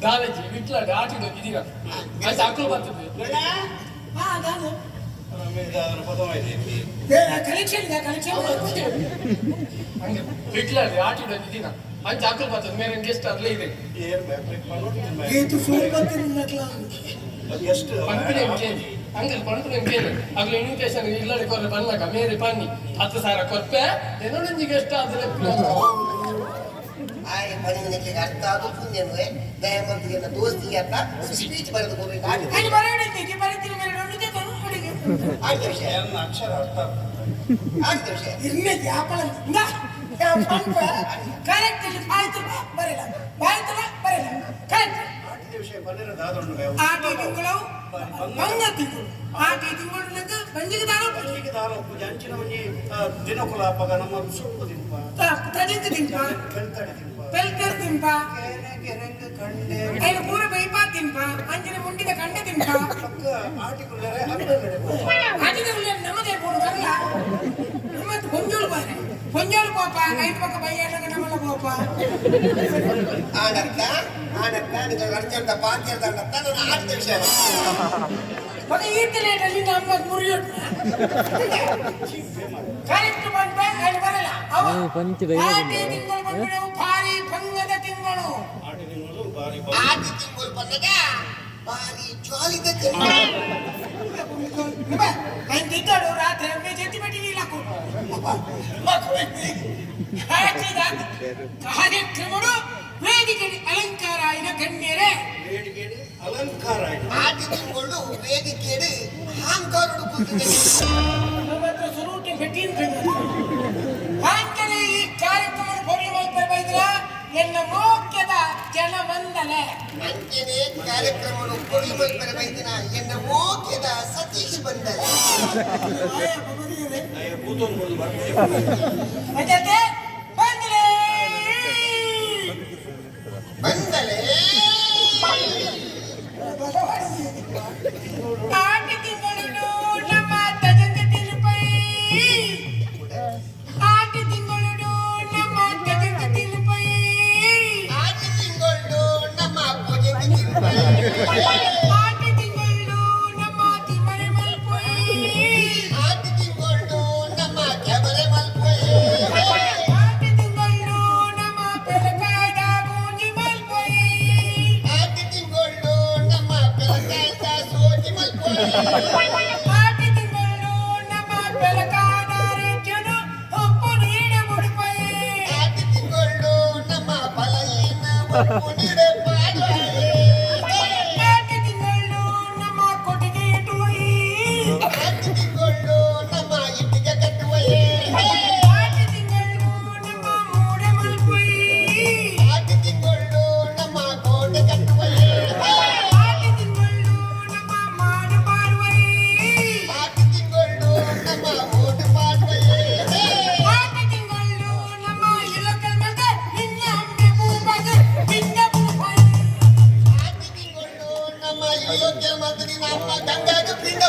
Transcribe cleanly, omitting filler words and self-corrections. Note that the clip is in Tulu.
ದಾಲಜಿ ವಿಟ್ಲಾಡ ಆಟಿಡ ಇದೀಗ ಆಯ್ತು ಅಕ್ಕಲು ಬರ್ತದೆ. Collection collection. ಹಂಗೆ ವಿಟ್ಲಾಡ ಆಟಿಡ ಇದೀಗ ಅಂಚೆ ಅಕ್ಕಲು ಬರ್ತದೆ ಮೇರೆ ಗೆಸ್ಟ್ ಅಲ್ಲೇ ಇದೆ. ಈತು ಸೂರು ಬರ್ತಿರ್ಲಿಲ್ಲ. ಎಷ್ಟು ಪಂಪಿನ ಕೇಳಿ ಅಂಕಲ್, ಪಂಪಿನ ಕೇಳಿ ಅಗ್ಲು ಇನ್ವಿಟೇಷನ್ ಇಲ್ಲಡೆ ಕೊರ್ರೆ ಬಂದಾಗ ಮೇರೆ ಪನ್ನಿ 10,000 ಕೊರ್ಪೆ ಏನೊಂದು ಗೆಸ್ಟ್ ಆದ್ರೆ. ಆಯ್ ಮನಿಗೆ ಅರ್ಥ ಅದು ಪುಣ್ಯನುವೆ ದಯಮಂತಿಗೆ ದೋಸ್ತಿಗೆ ಅರ್ಥ ಸ್ಪೀಚ್ ಬರೆದು ಹೋಗ್ಬೇಕು. ಅಲ್ಲಿ ಬರೋಡಿದ್ದೀಗೆ ಬರೀತೀನಿ ಮೇಲೆ ನೋಡಿದ್ದೆ ಹುಡುಗಿ. ಆಡಿದ ವಿಷಯ. ಅಕ್ಷರ ಅರ್ಥ. ಆಡಿದ ವಿಷಯ. ಇರ್ನೇ ಯಾಪಳ ಕರೆಕ್ಟ್. ಇಲ್ಲಿ ಬಾಯ್ತು ಬರಲ್ಲ, ಬಾಯ್ತಲ್ಲ ಬರಲ್ಲ, ಕರೆಕ್ಟ್. ಆಟಿದ ವಿಷಯ ಬಂದಿರೋ ದಾದೊಂಡು. ಆಟಿ ತಿಂಗಳು ಬಂಗ ತಿಂಗಳು, ಆಟಿ ತಿಂಗಳು ನಂಗೆ ಬಂಜಿಗೆ ದಾರ. ಬಂಜಿಗೆ ದಾರ ಪೂಜೆ ಅಂಚಿನ ಒಂಜಿ ದಿನಕುಲ ಅಪ್ಪಗ ನಮ್ಮ ಸುಟ್ಟು ತಿನ್ಪ. ತಜಿಂಗ ತಿನ್ಪ. ಕೆಲ್ತಡೆ ತಿನ್ಪ. ಪೆಲ್ಕರ್ ತಿನ್ಪ. ಕೆರೆ ಕೆರೆಂಗ್ ಕಂಡೆ. ಐನು ಪೂರ ಬೈಪಾ ತಿನ್ಪ, ಅಂಚಿನ ಮುಂಡಿದ ಕಂಡ ತಿನ್ಪ. ಪಕ್ಕ ಆಟಿಕುಲ್ಲರೆ ಅಪ್ಪಗಡೆ. ಆಟಿದ ನಮ್ಮದೇ ಪೂರ ಬರಲ್ಲ, ನಮ್ಮ ಪೊಂಜೋಳು ಬಾರೆ ಪೊಂಜೋಳು ಪೋಪ ಐದು ಪಕ್ಕ ಬೈಯಾಡಗ ನಮ್ಮಲ್ಲ ಪೋಪ. ಆಡತ್ತ ಆಡತ್ತ ನೀವು ಅರ್ಜೆಂಟ ಪಾತ್ಯರ್ಥ ಅಂತ ನಾನು ಆಡಿದ ವಿಷಯ. ಮಗ ಈತಲೇಟಲ್ಲಿ ನಮ್ಮ ಮುರಿಯೋಟ್ ಕರೆಕ್ಟ್ ಬಂದ ಅಲ್ಲಿ ಬರಲ್ಲ ಅವ. ಆಟಿ ತಿಂಗಳು ಬಂದ್ಬಿಡವು ಭಾರಿ ಭಂಗದ ತಿಂಗಳು. ಆಟಿ ತಿಂಗಳು ಬಾರಿ. ಆಟಿ ತಿಂಗಳು ಬಂದಾಗ ಬಾರಿ ಜಾಲಿದ ತಿಂಗಳು. ಅಂತಿದ್ದಾಡು ರಾತ್ರಿ ಒಮ್ಮೆ ಜೊತೆ ಬಟ್ಟಿ ಇಲ್ಲ. ಹಾಕಿದ ಕಾರ್ಯಕ್ರಮಡು ವೇದಿಕೆ ಅಲಂಕಾರ ಇನ ಗಣ್ಯರೇ. ಬೇಡಿಕೆ ಅಲಂಕಾರ ಆಯ್ತು. ಆಟಿ ತಿಂಗಳು ವೇದಿಕೆಡು ಹಾಂಕಾರುಡು ಕೂತಿದೆ. ನಮ್ಮ ಹತ್ರ ಸುರೂಟಿ ಭೇಟಿ ಹಾಂಕನೆ ಈ ಕಾರ್ಯಕ್ರಮ ಪೌರ್ಣಿಮಾ ಬೈದ್ರ ಎನ್ನ ಮೋಕ್ಯದ ಜನವಂದನೆ. ಅಂಚನೆ ಕಾರ್ಯಕ್ರಮನು ಕೊಡಿ ಮಲ್ಪರೆ ಬೈದಿನ ಎನ್ನ ಮೋಕ್ಯದ ಸತೀಶ್ ಬಂದರೆ. ಅಯ್ಯ, ಕೂತೊಂದು ಕೊಡುದು ಬರ್ಬೋದು. ಮತ್ತೆ ಬಂದಲೇ. ಬಂದಲೇ. ಆಟಿ ತಿಂಗಳು ನಮ್ಮ ತಜಂಗ ತಿರುಪೈ, ಆಟಿ ತಿಂಗಳು ನಮ್ಮ ತಜಂಗ ತಿರುಪೈ. ಆಟಿ ತಿಂಗಳು ನಮ್ಮ ಪೂಜೆಗೆ ತಿಂಗಳು. ಆಟಿ ತಿಂಗಳು ನಮ್ಮ ತಿಮರೆ ಮಲ್ಪೊಯ್. ಆಟಿ ತಿಂಗಳು ನಮ್ಮ ಕೆಬರೆ ಮಲ್ಪೊಯ್. ಆಟಿ ತಿಂಗಳು ನಮ್ಮ ಪೆಲಕಾಯ್ದ ಗೂಂಜಿ ಮಲ್ಪೊಯ್. ಆಟಿ ತಿಂಗಳು ನಮ್ಮ ಪೆಲಕಾಯ್ದ ಸೋಜಿ ಮಲ್ಪೊಯ್. ಆಟಿ ತಿಂಗಳು ನಮ್ಮ ಪೆಲಕಾದ ರೆಜ್ಜನು ಉಪ್ಪು ನೀಡ ಮುಡುಪೊಯ್. ಆಟಿ ತಿಂಗಳು ನಮ್ಮ ಬಲಹೀನ ಉಪ್ಪು ನೀಡ ಪಾಡ್ವಾಯ್. ಆಟಿ ತಿಂಗಳು ನಮ್ಮ ಕೊಟ್ಟಿಗೆ ಇಟುವೈ. ಆಟಿ ತಿಂಗಳು ನಮ್ಮ ಇಟ್ಟಿಗೆ ಕಟ್ಟುವಯೇ. ಆಟಿ ತಿಂಗಳು ನಮ್ಮ ಮೂಡೆ ಮಲ್ಪೊಯ್. ಆಟಿ ತಿಂಗಳು ನಮ್ಮ ಕೋಟೆ ಕಟ್ಟುವಯೇ. ಆಟಿ ತಿಂಗಳು ನಮ್ಮ ಮಾಡು ಪಾಡುವೈ. ಆಟಿ ತಿಂಗಳು ನಮ್ಮ ಓಟು ಪಾಡುವಯೇ. ಆಟಿ ತಿಂಗಳು ನಮ್ಮ ಇಲಕಲ್ ಮಲ್ಕ ನಿನ್ನ ಅಂಬೆ ಭೂಮಗ ನಿನ್ನ ಭೂಮೈ. ಆಟಿ ತಿಂಗಳು ನಮ್ಮ ಇಲ್ಲೊಕ್ಕೆ ಮತ್ತು ನಿನ್ನ ಅಮ್ಮ ಗಂಗಾಗ ಪಿಂಡ.